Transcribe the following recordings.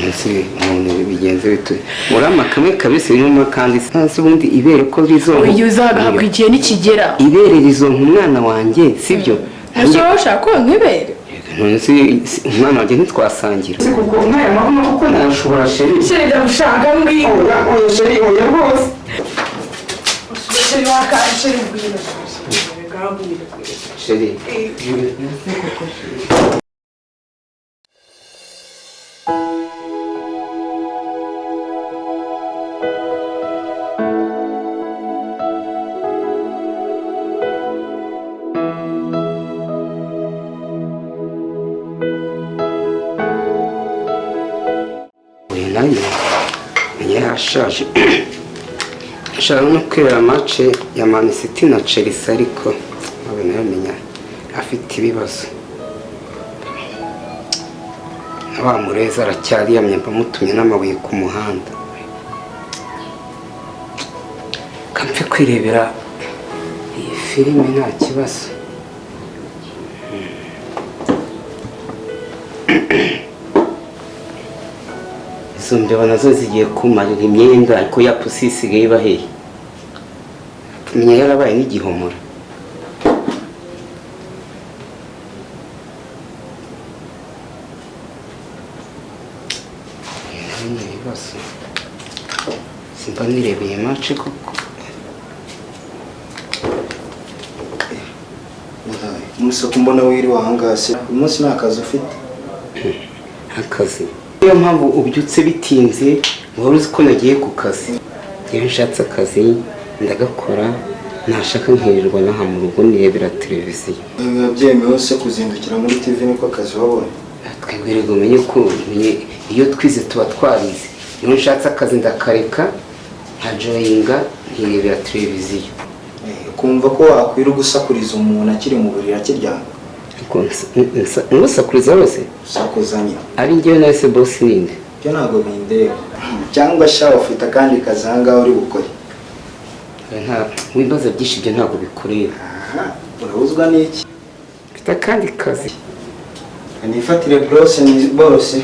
Ese umuntu bigenze bite? Urama kamwe kabisi birimo kandi se ubundi ibere ko rizonka. Uyu uzagahabwa igihe nikigera. Ibere rizonka umwana wanjye, sibyo? Ese wowe ushaka konka ibere? None se umwana wanjye ntitwasangira? Si kuko nk'aya mabuno kuko nashobora chéri. Chéri ndagushaka mbwira. Oya oya chéri, oya rwose. Chéri waka chéri mbwira. Chéri. Uyu nayo yashaje ashaka no kwireba match ya Man City na Chelsea, ariko ntabwo nayamenya, afite ibibazo. Na wa mureza aracyariyamye, mbamutumye n'amabuye ku muhanda. Kampfe kwirebera iyi filime nta kibazo. Izo mbeba nazo zigiye kumarira imyenda, ariko ya pusi isigaye ibaheye. Tumenya yarabaye n'igihomora. Ni ibibazo. Simba nirebeye match koko. Umunsi ko mbona wiriwe ahangaha se, uyu munsi nta kazi ufite? Akazi. Niyo mpamvu ubyutse bitinze, wari uzi ko nagiye ku kazi. Iyo nshatse akazi ndagakora, nashaka nkirirwa n'aha mu rugo nirebera televiziyo. Biba byemewe se kuzindukira muri TV niko akazi wabonye? Twebwe rero umenye ko iyo twize tuba twarize. Iyo nshatse akazi ndakareka, nkajoyinga nkirebera televiziyo. Ukumva ko wakwira gusakuriza umuntu akiri mu buriri akiryamye? Ngusakuriza wese? Usakuzanye. Ari njyewe nawe se boss ninde? Ibyo ntabwo bindeba. Cyangwa sha ufite akandi kazi ahangaha uri bukore? Nta wibaza byinshi, ibyo ntabwo bikureba. Aha, urabuzwa n'iki? Mfite akandi kazi. Nifatire borose ni borose.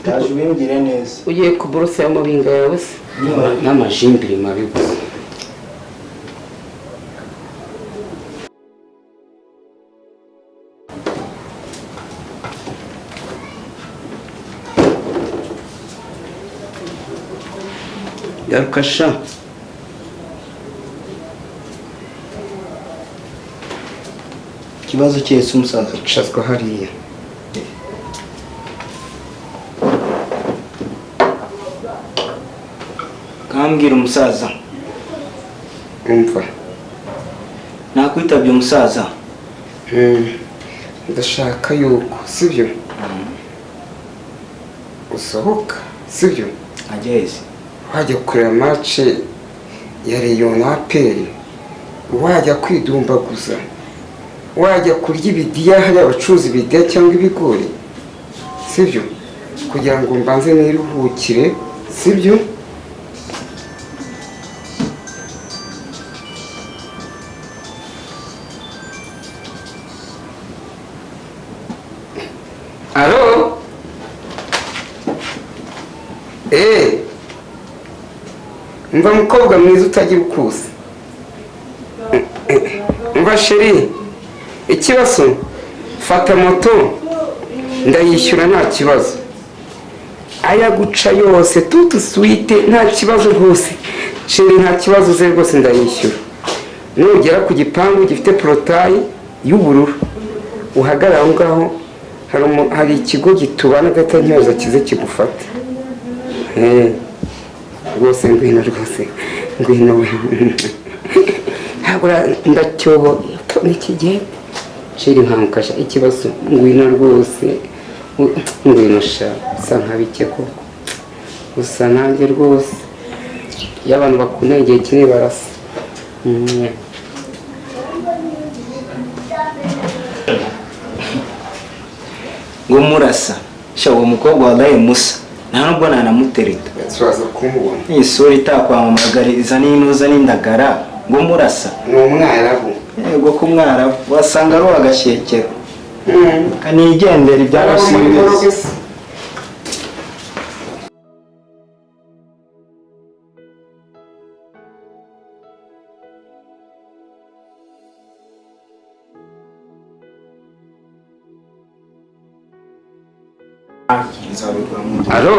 Ndaje ubimbwire neza. Ugiye ku borose y'amabinga yawe se? N'amajimbiri mabi gusa. Garuka sha. Ikibazo cyese umusaza. Icazwa hariya. Kambwira umusaza. Umva. Nakwitabye umusaza. Ndashaka yuko, sibyo? Usohoka, sibyo? Ageze. Wajya kureba match ya Rayon na APR, wajya kwidumbaguza, wajya kurya ibidiya hariya abacuruza ibidiya cyangwa ibigori, sibyo? Kugira ngo mbanze niruhukire, sibyo? Alo? Umva mukobwa mwiza utagira ukusa. Umva chéri, ikibazo fata moto ndayishyura nta kibazo. Aya guca yose tutu suite nta kibazo rwose. Chéri nta kibazo ze rwose ndayishyura. Nugera ku gipangu gifite porotayi y'ubururu uhagarara aho ngaho, hari ikigo gitubana gatanyoza kize kigufata. Rwose ngwino rwose ngwino we. Habura ndacyobo n'ikigenda. Chéri nkankasha ikibazo ngwino rwose ngwino sha usa nkabike koko. Usa nanjye rwose. Iyo abantu bakunda igihe kinini barasa. Ngo murasa. Sha uwo mukobwa wallahi musa. Nta nubwo nanamutereta. Turaza kumubona. Isura itakwamamagariza n'inuza n'indagara ngo murasa. Ni umwarabu. Yego ko umwarabu wasanga ari uwagashyekero. Kanigendera ibyaro simbizi. Alo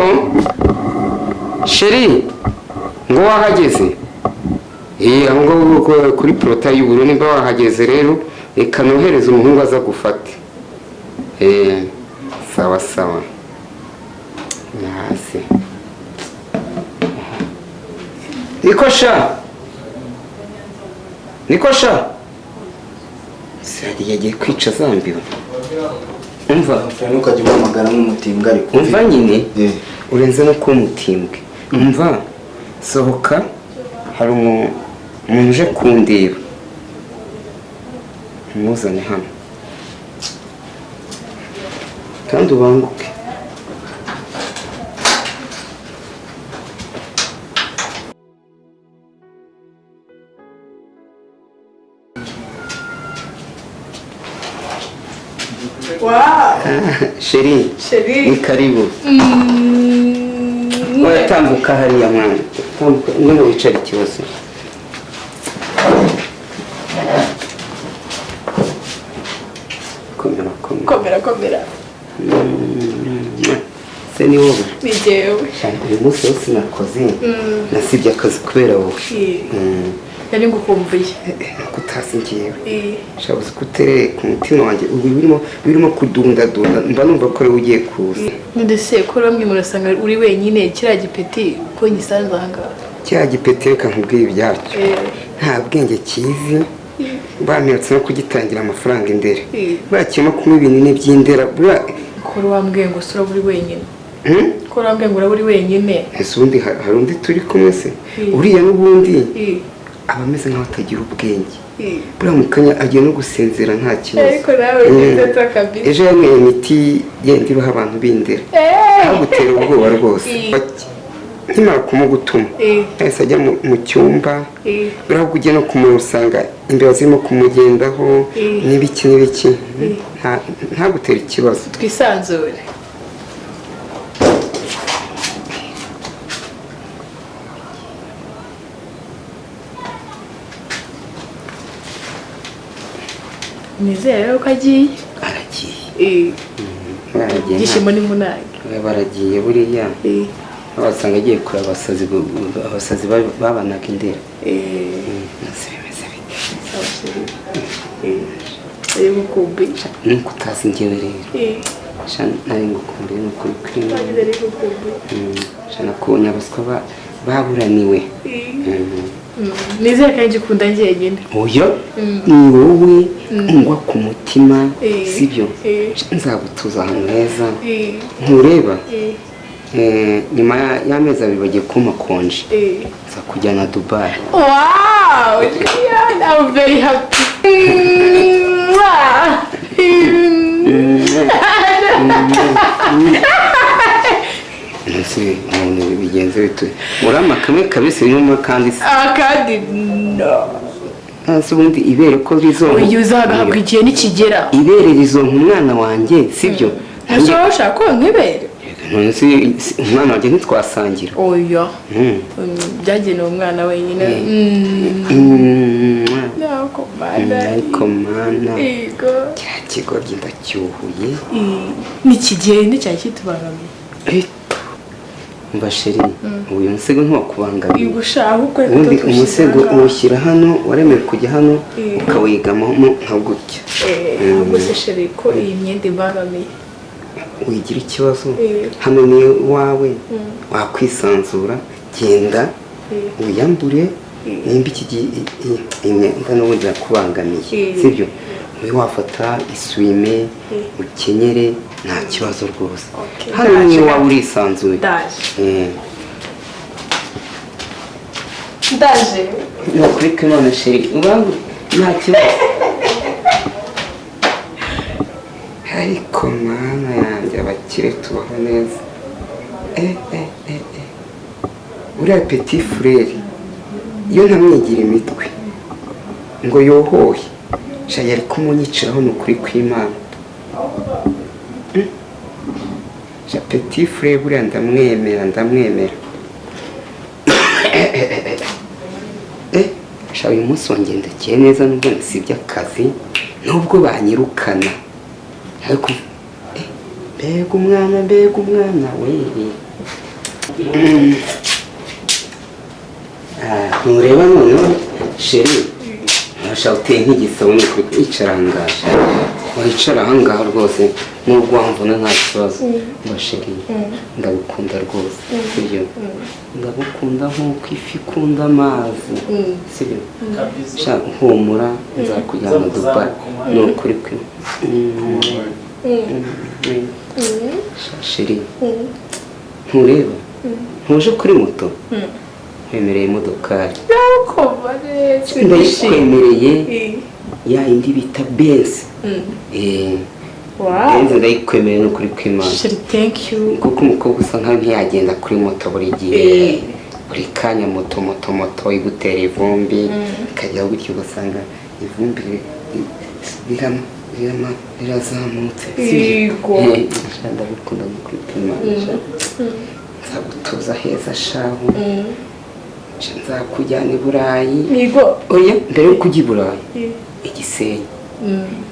chéri, ngo wahageze? Aho ngaho kuri portail y'ubururu. Nimba wahageze rero, reka nohereze umuhungu aza gufate. Sawa sawa, hasi niko sha, niko sha. Sari yagiye kwica zambiwe. Umva. Ntukajya umuhamagara nk'umutimbwa ariko. Umva nyine, urenze no kuba umutimbwe. Umva, sohoka, hari umuntu uje kundeba, umuzane hano kandi ubanguke. Wow. Chéri. Chéri. Ni karibu. Oya, tambuka hariya mwana, tambuka, ngwino wicare. Ikibazo komera, komera. Komera, komera. Se ni wowe? Ni jyewe. Uyu munsi wose nakoze, nasibye akazi kubera wowe. Nari ngukumbuye. Nuko utazi njyewe shaka uzi ko utereye ku mutima wanjye, ubu birimo kudundadunda, mba numva ko ariwe ugiye kuza. None se ko bamwe murasanga uri wenyine, kiriya gipeti ko ngisanze aha ngaha? Kiriya gipeti, reka nkubwire ibyacyo. Nta bwenge kizi, bamperutse no kugitangira amafaranga indera. Buriya kirimo kunywa ibinini by'indera buriya. Ko wambwiye ngo usura uri wenyine? Ko wambwiye ngo uraba uri wenyine? Ese ubundi hari undi turi kumwe se? Uriya n'ubundi aba ameze nk'aho atagira ubwenge. Buriya mu kanya agiye no gusinzira, nta kibazo. Ariko nawe ugeze kabisa. Ejo yanyweye imiti yenda ibaha abantu b'indera, ntagutera ubwoba rwose. Nkimara kumugutuma yahise ajya mu cyumba. Buriya ubwo ugiye no kumureba usanga imbeba zirimo kumugendaho n'ibiki n'ibiki. Ntagutere ikibazo. Twisanzure. Nizere rero ko agiye. Aragiye. Baragiye. Ibyishimo ni munange. Baragiye buriya. Wasanga agiye kureba abasazi, abasazi babanaga indera. Nasi bimeze bite? Sawa chéri. Nari ngukumbuye. Nuko utazi njyewe rero. Sha, nari ngukumbuye ni ukuri kw'Imana. Nanjye nari ngukumbuye. Sha, nakubonye abaswa baburaniwe. Nizere ko ari njye ukunda njyenyine. Oya, ni wowe ngwa ku mutima. Sibyo? Eh. Nzagutuza ahantu heza. Ntureba? Nyuma y'amezi 2 bagiye kumpa konje. Nzakujyana Dubai. Wow, Julian, I'm very happy. Mwah. Ese umuntu bigenze bite? Urama kamwe kabisi nyuma kandi se. Ah, kandi no. Ese ubundi ibere ko rizonka? Uyu uzagahabwa igihe nikigera. Ibere rizonka umwana wanjye, sibyo? Ese wowe ushaka ko nk'ibere? None se umwana wanjye ntitwasangira? Oya. Byagenewe umwana wenyine. Nako mana. Ariko mana. Yego. Kiriya kigoryi ndacyuhuye. Nikigihe nticyari kitubangamiye. Umva chéri, uyu musego ntiwakubangamiye. Yego sha, ahubwo reka Ubundi tuwushyire umusego aha ngaha. uwushyira hano, waremewe kujya hano, ukawigamamo nka gutya. Ahubwo se chéri, ko iyi myenda imbangamiye? Wigira ikibazo, hano ni iwawe, wakwisanzura. Genda wiyambure, nimba iki imyenda n'ubundi irakubangamiye, sibyo? Ube wafata isume ukenyere, nta kibazo rwose. Okay. Hano ni Ndaje. iwawe, urisanzuye. Ndaje. Ndaje. Ni ukuri kw'Imana chéri, ubangu nta kibazo. Ariko mana yanjye, abakire tubaho neza. Uriya petit frère iyo ntamwigira imitwe ngo yohohe, sha yari kumunyiciraho, ni ukuri kw'Imana. Ja petit frère buriya ndamwemera ndamwemera. Sha uyu munsi wangendekeye neza nubwo nasibye akazi nubwo banyirukana ariko mbega umwana we. Ntureba noneho sheri sha uteye nk'igisabo ni ukuri kwicara ahangaha wicara ahangaha rwose nubwo wamvuna nta kibazo. Ngo sheri ndagukunda rwose sibyo? Ndagukunda nk'uko ifi ikunda amazi sibyo? Sha humura nzakujyana Dubai ni ukuri kwe. Sheri ntureba ntuje kuri moto nkwemereye imodokari ndayikwemereye ya indi bita Benz. Benz ndayikwemereye ni ukuri kw'Imana. Thank you. Kuko umukobwa usa nkaho ntiyagenda kuri moto buri gihe buri kanya moto moto moto igutera ivumbi ikajya gutyo ugasanga ivumbi rirazamutse. Ndagukunda ni ukuri kw'Imana. Nzagutuza heza shahu nzakujyana i Burayi. Oya mbere yo kujya i Burayi Igisenyi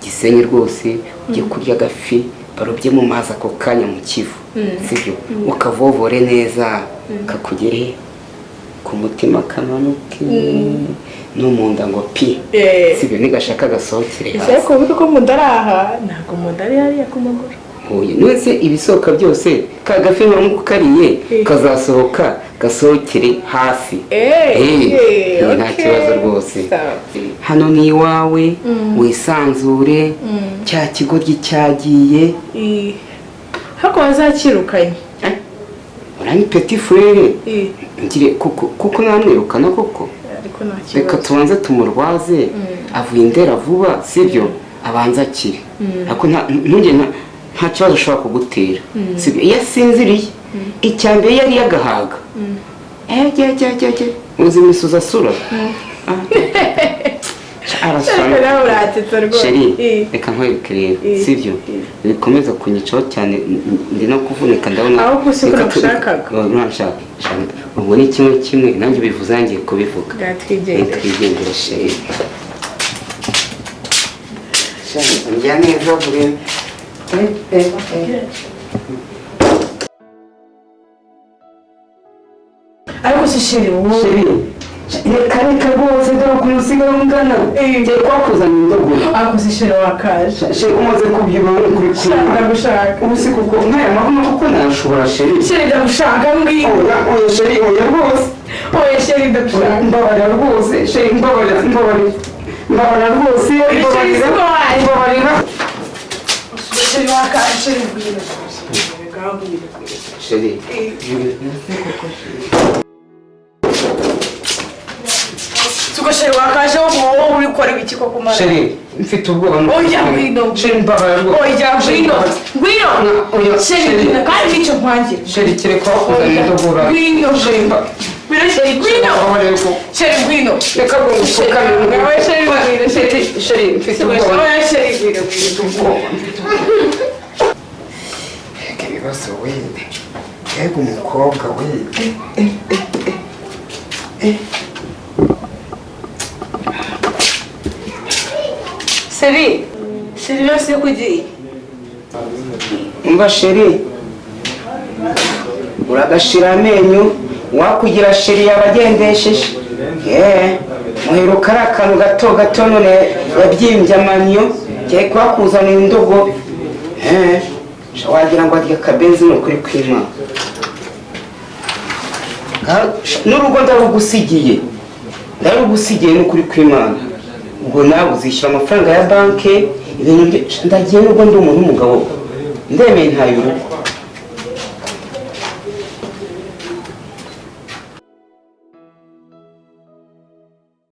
Gisenyi rwose ujye kurya agafi barobye mu mazi ako kanya mu Kivu sibyo? Ukavovore neza kakugere ku mutima kamanuke no mu nda ngo pi sibyo? Nigashaka gasohokere hasi. Ariko uvuga ko mu nda ari aha ntabwo mu nda ari hariya ku maguru. Oya none ibisohoka byose ka gafi nkamuko kariye kazasohoka gasohokere hasi. Nta kibazo rwose. Hano ni iwawe wisanzure cya kigoryi cyagiye hako bazakirukanye. Urani petit frère ngire kuko namwirukana koko. Reka tubanze tumurwaze avuye indera vuba sibyo? Abanza akire ariko ntujye nta kibazo ushobora kugutera sibyo? Iyo asinziriye icyambere yari yagahaga uzi imisuzi asura Sheri reka nkwereke rero sibyo? Bikomeza kunyicaho cyane ndi no kuvunika ndabona. Ubwo ni kimwe kimwe nanjye ubivuze ngiye kubivuga. Twigendere sheri. Njya neza vuba. Ariko si sheri wowe reka reka rwose dore ukuntu usigaye ungana ngiye kwakuzana indogo. Ariko si sheri wakaje sheri umaze kubyibuha uri kuri kumwe ndagushaka ubu si kuko nkaya maguno kuko nashobora sheri. Sheri ndagushaka mbwira. Oya sheri oya rwose. Oya sheri ndagushaka mbabarira rwose sheri mbabarira mbabarira mbabarira rwose mbabarira mbabarira. Sheri wakaje sheri mbwira sheri Sheri wakaje wowe uri gukora ibiki koko mara? Sheri mfite ubwoba. Oya ngwino. Sheri mbabarira rwose. Oya ngwino. Ngwino. Sheri ngwino kandi nicyo nkwangira. Sheri kereka wakuzana indogora. Ngwino. Sheri ngwino sheri ngwino. Sheri ngwino. Reka ngo ngupfukame. Oya sheri ngwino. Sheri sheri mfite ubwoba. Oya sheri ngwino. Mfite ubwoba. Reka ibibazo we. Mbega umukobwa we. Sheri, sheri yose kugiye. Umva sheri uragashira amenyo wakugira sheri yabagendesheje. Muheruka ari akantu gato gato none yabyimbye amanyo ngiye kuhakuzanira indogo. Wagira ngo arya akabenzi ni ukuri kw'Imana. N'urugo ndarugusigiye ndarugusigiye ni ukuri kw'Imana. Ubwo nawe uzishyura amafaranga ya banke ibintu ndagiye nubwo ndi umuntu w'umugabo ndemeye ntayo urugo.